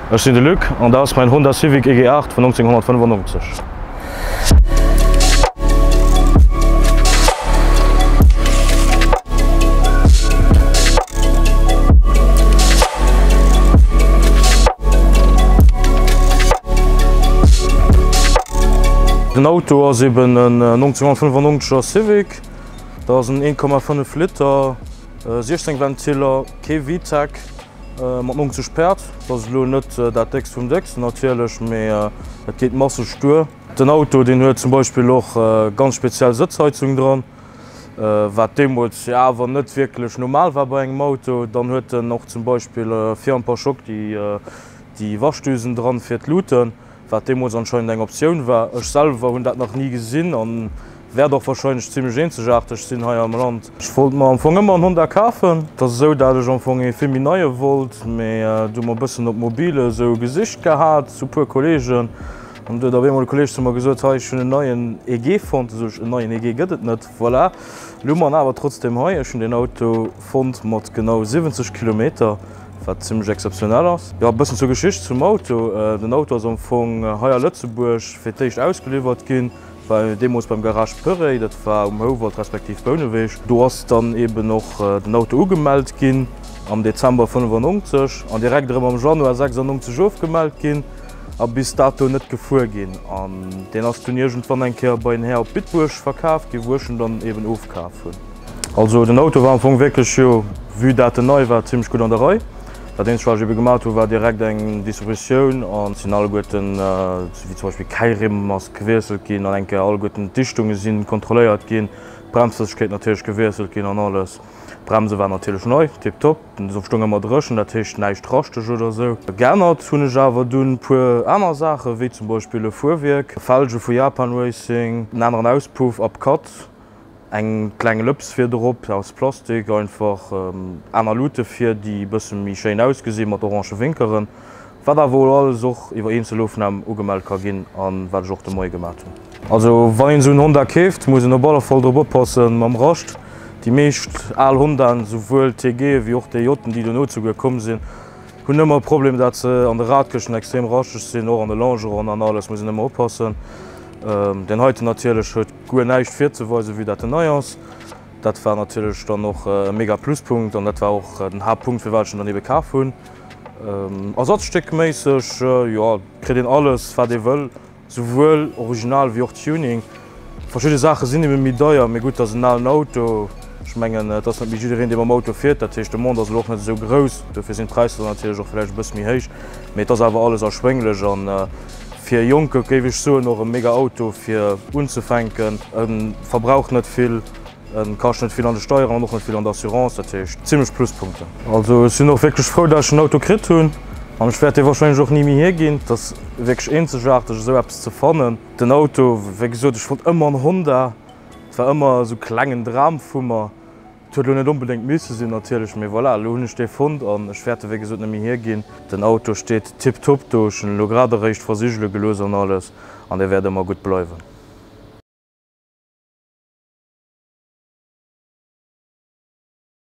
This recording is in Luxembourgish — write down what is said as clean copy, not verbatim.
Ech sinn de Luc an dat ass mäin Honda Civic EG8 vun 1995. Den Auto ass eben en 1995 er Civic, dat ass en 1,5 Liter, 16 Ventiller, kee VTEC. Mat 90 Päerd, dat ass elo net dat déckst vum décksten natierlech, mee et geet masseg duer. Den Auto deen huet zum Beispill och ganz speziell Sëtzheizung dran, wat deemools jo awer net wierklech normal war bei engem Auto. Dann huet en och zum Beispill vir am Pare-choc déi Waschdüsen dran fir d'Luuten. Wat deemools anscheinend eng Optioun war. Ech selwer hunn dat nach ni gesinn an wäert och wahrscheinlech zimmlech eenzegaarteg sinn hei am Land. Ech wollt mer am Fong ëmmer en Honda kafen. Et ass esou dat ech am Fong ee vill méi neie wollt, mee du hu mer e bëssen op mobile esou gesicht gehat zu puer Kollegen an du huet op eemol e Kolleg zu mer gesot, hei ech hunn en neien EG fonnt. Du sot ech, en neien EG gëtt et net. Voilà, elo hu mer en awer trotzdem hei. Ech hunn deen Auto fonnt mat genau 70 Kilometer. Wat zimlech exzeptionell ass. Jo, e bëssen zur Geschicht zum Auto. Den Auto ass am Fong hei a Lëtzebuerg fir d'éischt ausgeliwwert ginn, bei deemools beim Garage Perey, dat war um Houwald respektiv Bouneweg. Do ass dann eben och den Auto ugemellt ginn am Dezember 95 an direkt erëm am Januar 96 ofgemellt ginn a bis dato net gefuer ginn. An deen ass dunn iergendwann eng Kéier bei en Här op Bitburg verkaf ginn, wou ech en dann eben ofkaf hunn. Also den Auto war am Fong wierklech, jo, vue dat en nei war, zimmlech gutt an der Rei. Dat eenzegt wat ech ebe gemat hu war direkt eng Distributioun an sinn alleguerten, wéi zum Beispill Keilrimm ass gewiesselt ginn an eng Kéier alleguerten d'Dichtunge si kontrolléiert ginn, d'Bremsflëssegkeet natierlech gewiesselt ginn an alles. D'Bremse waren natierlech nei, tiptop, den stoung ëmmer dréchen, dat heescht näischt raschteg oder esou. Geännert hunn ech awer dunn e puer aner Saachen, wéi zum Beispill e Fuerwierk, Felge vu Japan Racing, en aneren Auspuff, Upcut. Eng kleng Lëps fir drop aus Plastik, einfach aner Luute fir déi e bësse méi schéin ausgesinn mat orange Winkeren, wat awer elo alles och iwwer eenzel Ofnam ugemellt ka ginn an wat ech och de Moie gemat hunn. Also wann een esou en Honda keeft, muss een op alle Fall drop oppassen mam Rascht. Déi meescht al Hondaen, souwuel TGe wéi och DJen déi dono souguer komm sinn, Hunn ëmmer e Problem dat se an de Radkëschten extrem raschteg sinn, och an de Longeron an alles muss een ëmmer oppassen. Deen heiten natierlech huet guer näischt virzeweisen, vue dat en nei ass. Dat war natierlech dann och e mega Pluspunkt an dat war och den Haaptpunkt firwat ech en dann ebe kaf hunn. Ersatzstéckméisseg, jo kritt een alles wat ee wëll. Souwuel Original wéi och Tuning. Verschidde Saache sinn ebe méi deier, mee gutt, dat ass en alen Auto. Ech mengen, et ass net méi jiddereen, dee mam Auto fiert. Dat heescht, de Demande ass elo och net esou grouss. Dofir sinn d'Präisser dann natierlech och vläicht e bësse méi héich. Mee et ass awer alles erschwénglech a fir e Jonke géif ech soen, och e mega Auto fir unzefänken. E verbraucht net vill. En kascht net vill an de Steieren an och net vill an der Assurance, dat heescht zimlech Pluspunkten. Also ech sinn och wierklech frou dat ech den Auto kritt hunn an ech wäert dee wahrscheinlech och ni méi hierginn. Et ass wierklech eenzegaarteg esou eppes ze fannen. Den Auto, wéi gesot, ech wollt ëmmer en Honda, et war ëmmer esou klengen Dram vu mer. Et huet elo net onbedéngt misse sinn natierlech, mee voilà, elo hunn ech dee fonnt an ech wäert e wéi gesot net méi hierginn. Den Auto steet tiptop do, ech hunn en elo grad eréischt versigele gelooss an alles an dee wäert ëmmer gutt bleiwen.